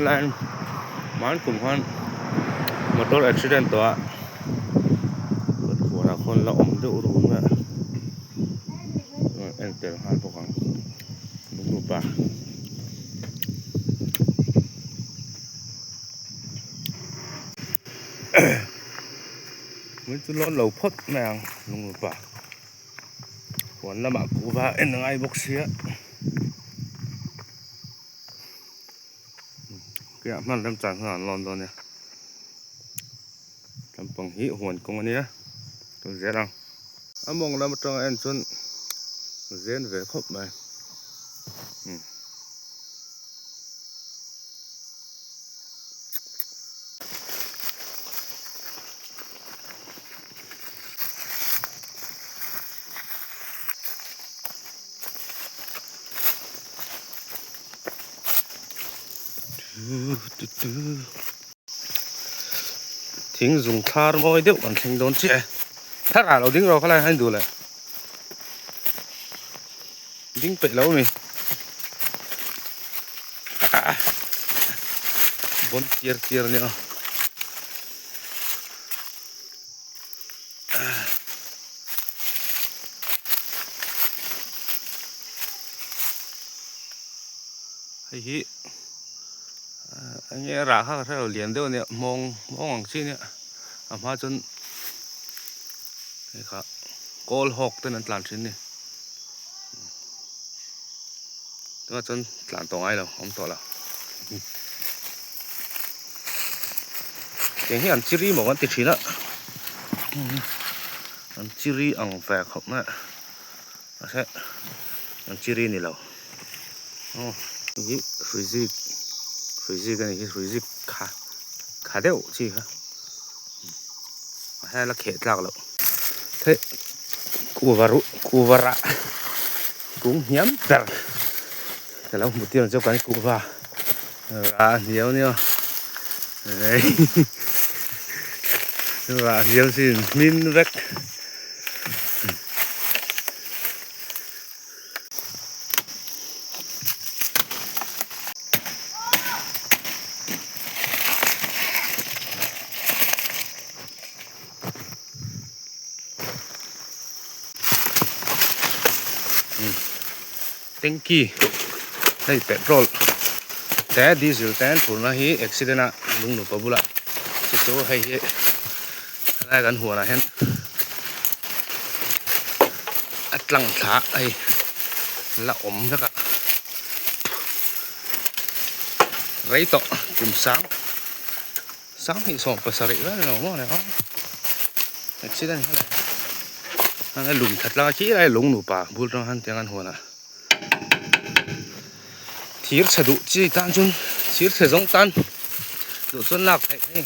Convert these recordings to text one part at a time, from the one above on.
Helaiin hman kum khan motor accident tawh a kawthuanah khawn la awm deuh run mai a en tel nghal bawk ang lungnupa. Min chu lawn lo phawt mai ang lungnupa. Huan lamah kuhva en a ngai bawk sia keia hman rem chan hunah an lawn dawn nia lampang hi huan kawng a nia kal zel ang a mawng lam atanga en chuan zen ve khawp mai. Thing zung thlar mawi deuh an thleng dawn chiah e thar ah lo ding rawh khalai hian duh leh ding peih lo ami bawn tiar tiar ania. Hei hi enge a rah kha ka hre lo lian deuh a nia hmawng hmawng ang chi a nia a hma chuan hei kha kawl hawk ten an tlan thin a ni tunah chuan tlan tawh ngai lo a awm tawh lo. Tiang hi an chiri maw kan ti thin a an chiri ang ve khawp mai a mahse an chiri ni lo aw hei hi hrui zik hrui zik a nih hi hrui zik kha kha deuh chi kha mahse a la kheh tlak loh theih kuhva ruh kuhva rah kung hniam ber ka lo hmu tir ang chu kan kuhva. Rah hniau nia rah hniau sin hmin vek. Tanky hei petrol te diesel te an phurna hi accident a lung nupa bulah chu chu hei hi helai kan huanah hian a tlang thla hei la awm vek a rei tawh kum sang sang hnih sawm pasarih vel a lo maw le a accident kha le a lum that lai khi lai lung nupa bul atang khan tiang an huan a thir chhe duh chi tan chuan thir chhe zawng tan duh chuan lak theih hei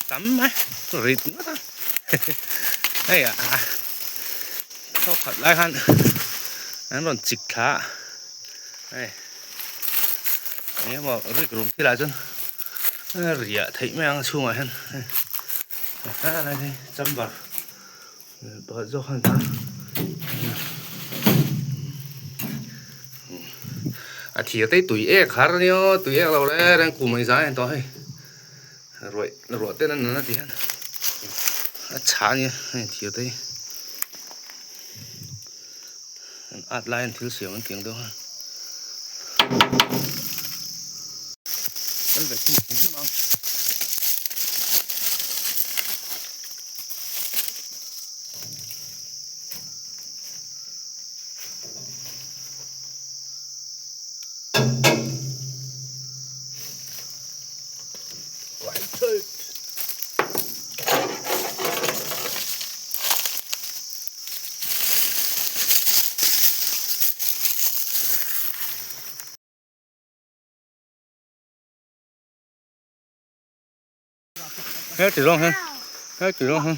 tam mai rit ngawt a hei a thawk khat lai khan an rawn chik thla a hei eng emaw rik rum thil ah chuan riah theih mai ang a chhungah hian helai hi chamber pakhat zawk khan a thir te hi tui ek har ania aw tui ek lo reng reng kum a inzai a ni tawh hei ruah ruah ten a nun a ti hian a chhah ania hei thir te hi. An at lai an thil siam an tiang deuh a. Kal ve thung hrim hrim ang. Hết chỉ luôn ha hết chỉ luôn ha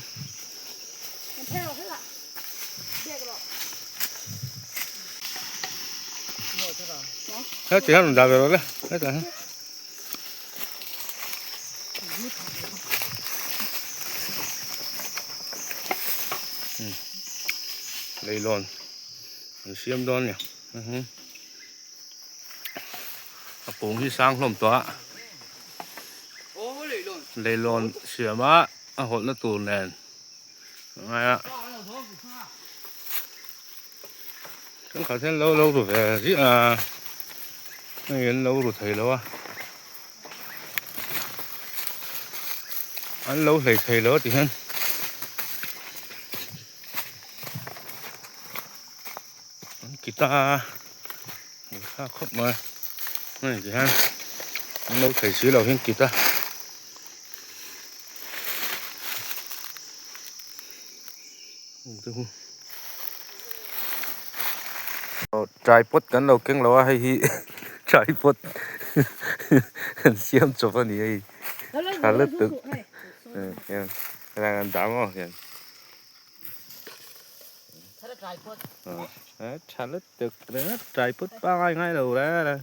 hết chỉ hết rồi rồi đấy hết rồi Leilawn an siam dawn a ni a kung hi sang hlawm tawh a. Leilawn siam a a hawlhna tur nen a ngai a. Thenkhat hian lo lo ru ve ziah a, hei an lo ru thei lo a, an lo hlei thei lo a ti hian. An kita a hmuh thlak khawp mai hei ti hian an lo thei si lo hian kita tripod kan lo keng lo a hei hi tripod an siam chawp a ni hei tha lutuk helai an dah maw hian. Tha lutuk ringawt tripod pangai ngai lo reng reng.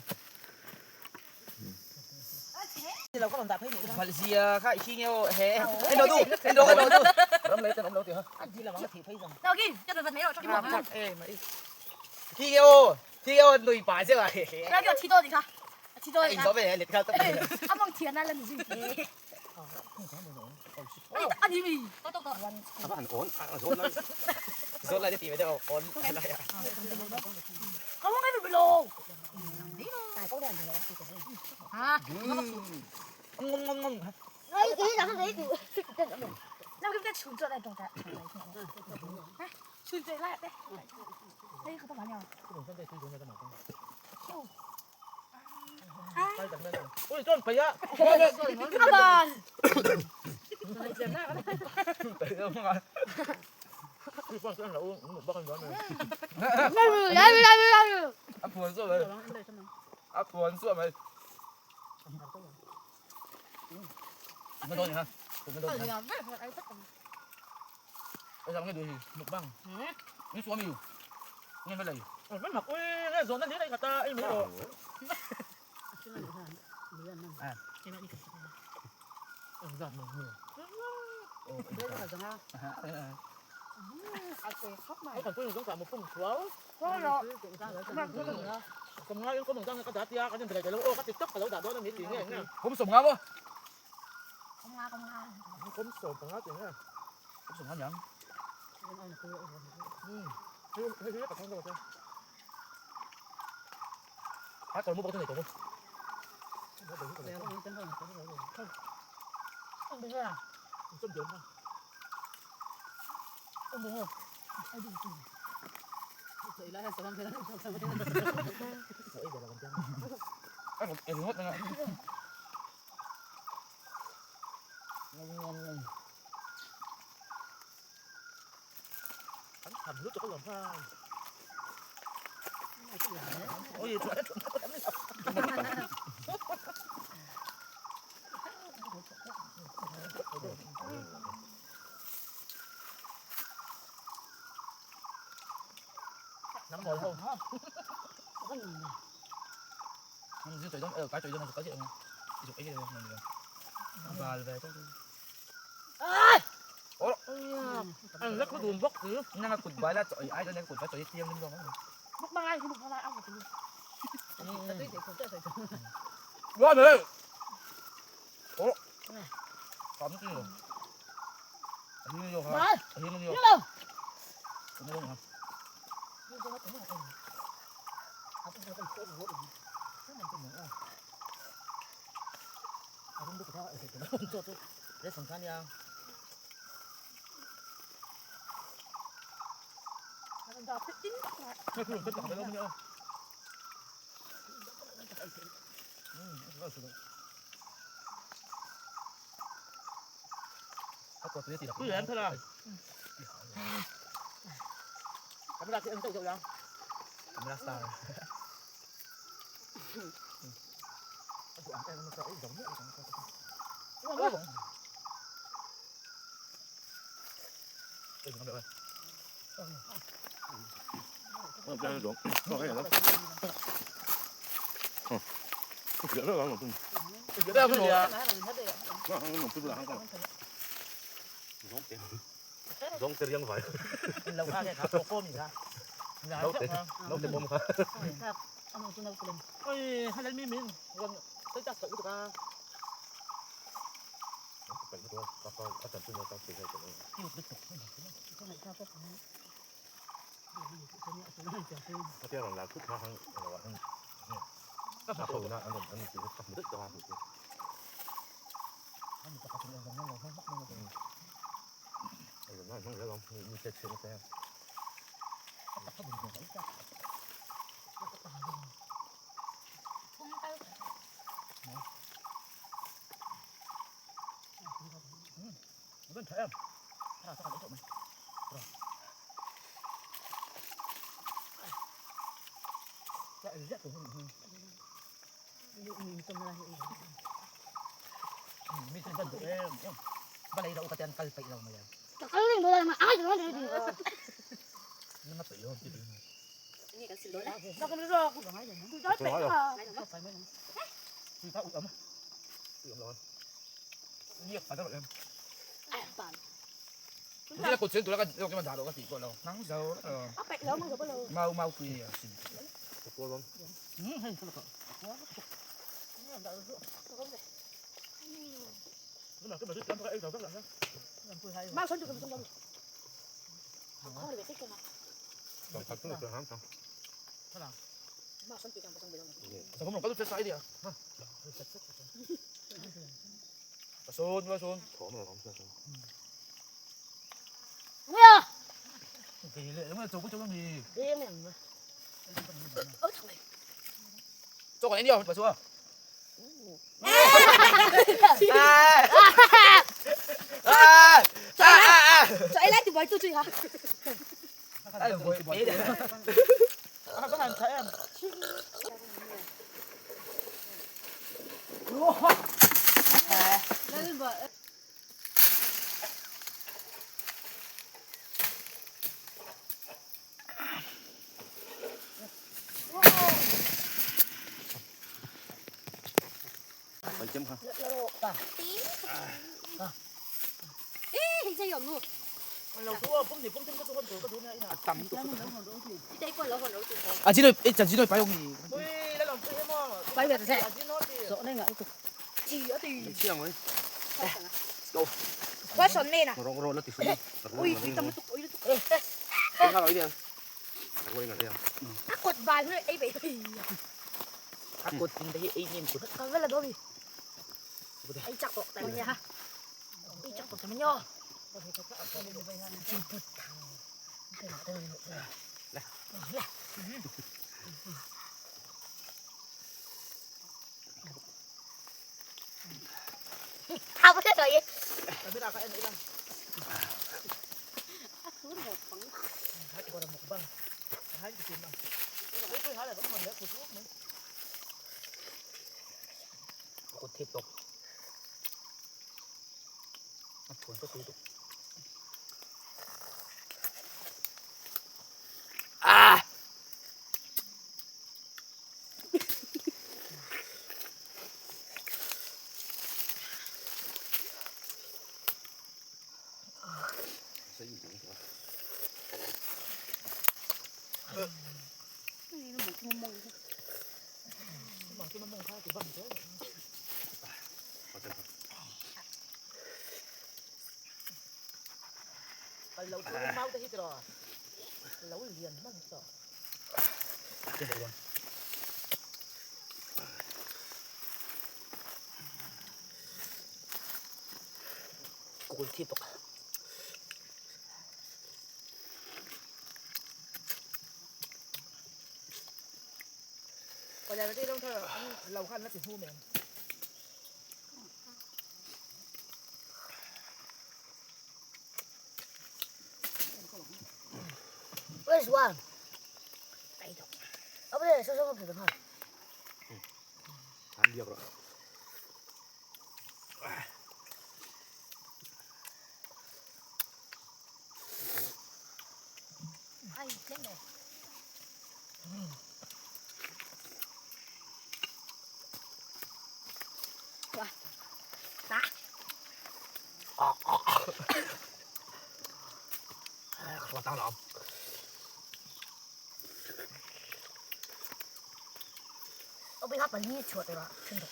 我被他本意戳对了，真的。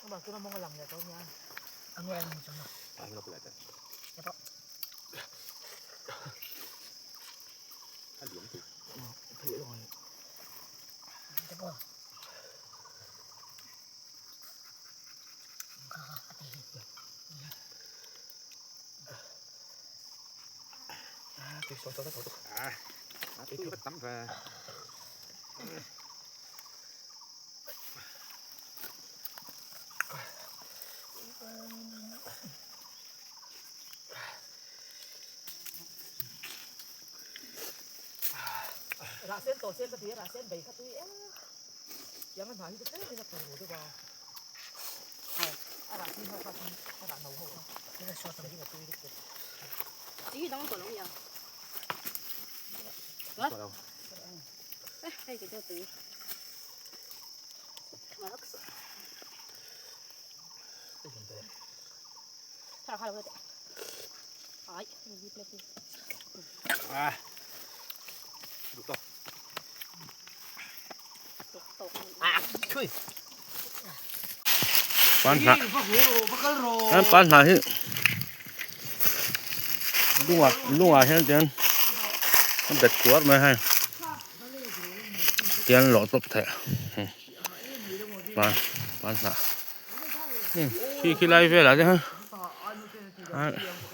我把这个蒙个冷的都呢。Pan hnah pan hnah hi lungah lungah hian tian a bet kuar mai hei tian lawh tawp theih pan pan hnah khi khi lai velah te hian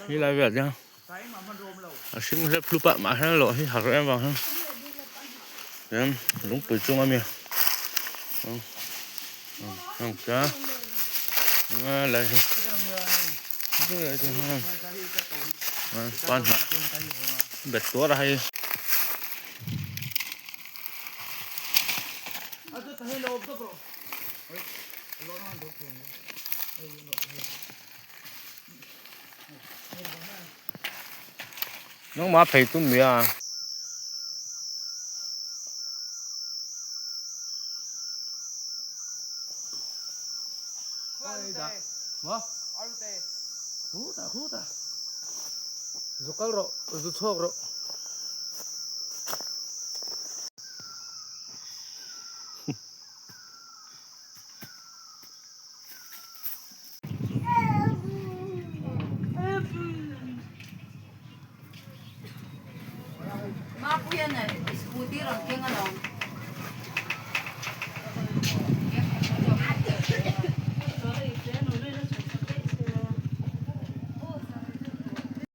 khi lai velah te hian a hring hlep hlup a mah hian lawh hi har em vang hian tian lungpui chung ami lai hi pan hnah bet tuar a hei. Nangmah phei tum mai a. Zu kal rawh, zu chhuak rawh.